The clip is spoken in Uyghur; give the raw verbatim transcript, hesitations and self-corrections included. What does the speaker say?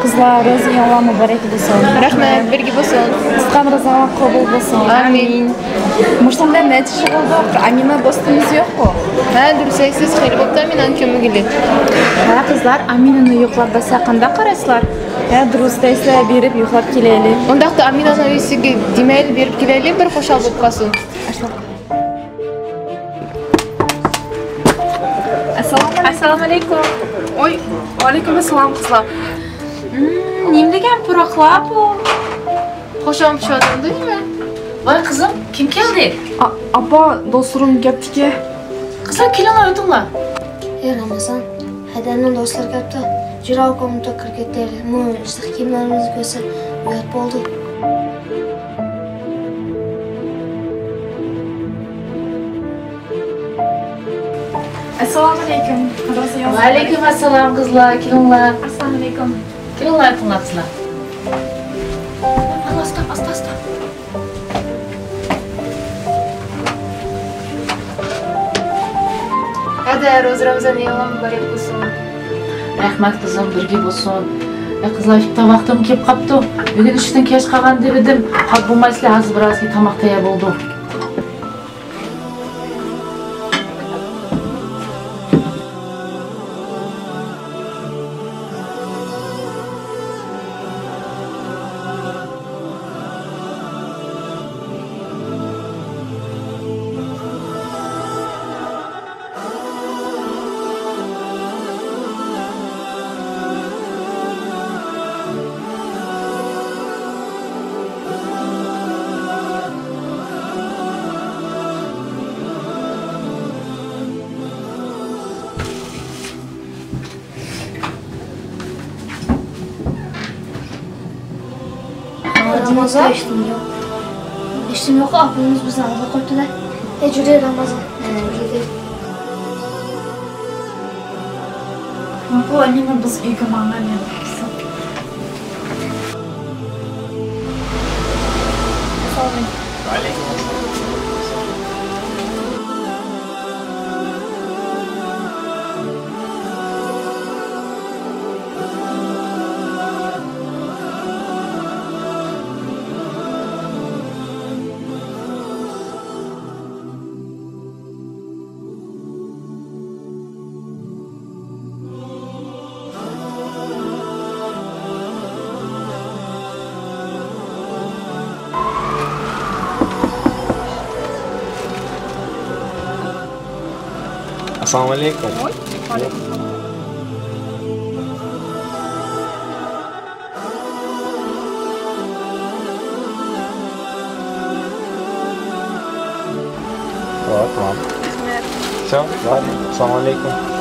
قىزلار، روزا ئېيىڭلار مۇبارەك بولسۇن. رەھمەت، بىرگە بولسۇن. تۇتقان روزاڭلار قوبۇل بولسۇن. ئامىن. مۇشۇنىڭ بىلەن نەچچە يىل بولدى؟ ئامىنە دوستىمىز يوققۇ؟ ھە، دۇرۇس ئېيتىسىز، خېلى بوپتۇ ئامىنەنى كۆرمىگىلى. ھە، قىزلار، ئامىنەنى يوقلاپ بەرسەك قانداق قارايسىلار؟ ھە، دۇرۇس دەيسىلەر، بېرىپ يوقلاپ كېلەيلى. ئۇنداقتا ئامىنەنىڭ ئۆيىسىگە دېمەيلى، بېرىپ كېلەيلى، بىر خۇشال بولۇپ قالسۇن. ئەسسالامۇ ئەلەيكۇم. ئەسسالامۇ ئەلەيكۇم. ۋوي، ۋەئەلەيكۇم ئەسسالام، قىزلار. ھىم، نېمە دېگەن پۇراقلار بۇ؟ خۇشام چۈشۈۋاتامدۇ نېمە؟ ۋاي قىزىم، كىم كەلدى؟ ئا-، ئاپا، دوستلىرىم كەپتىكەن. قىزلار، كېلىڭلار، ئۆتۈڭلار. ئەي رامازان، ھەدەمنىڭ دوستلىرى كەپتۇ. جۈرە ئاكاممۇ كىرىپ كەتتى. مۇ ئىسسىق كىيىملىرىمىزنى كۆرسە ئۇيات بولدى. ئەسسالامۇ ئەلەيكۇم. قىزلار، ساياھەت. ۋەئەلەيكۇم ئەسسالام، قىزلار، كېلىڭلار. ئەسسالامۇ ئەلەيكۇم. كېلىڭلار، ئۆتۈڭلار، قىزلار. ئاستا، ئاستا، ئاستا. ھەدە، روزا رامىزان ئېيىڭلار مۇبارەك بولسۇن. رەھمەت قىزىم، بىرگە بولسۇن. ئە قىزلار، ئىپتار ۋاقتىمۇ كېلىپ قاپتۇ. بۈگۈن ئىشتىن كەچ قالغان دېۋىدىم. خاپا بولمايسىلەر، ھازىر بىرئازكېيىن تاماق تەييار بولىدۇ. رامازان؟ ئىشتىن يوق. ئىشتىن يوق، ئاپىمىز بىزنى ئالدىغا قويۇپتۇ-دە. ئەي، جۈرە رامازان. ھە، جۈرە. ماقۇل، ئەمىنە بىز ئۆيگە ماڭايلى. ئەسسالامۇ ئەلەيكۇم. ۋاي، تامام. شۇ، بار. ئەسسالامۇ ئەلەيكۇم.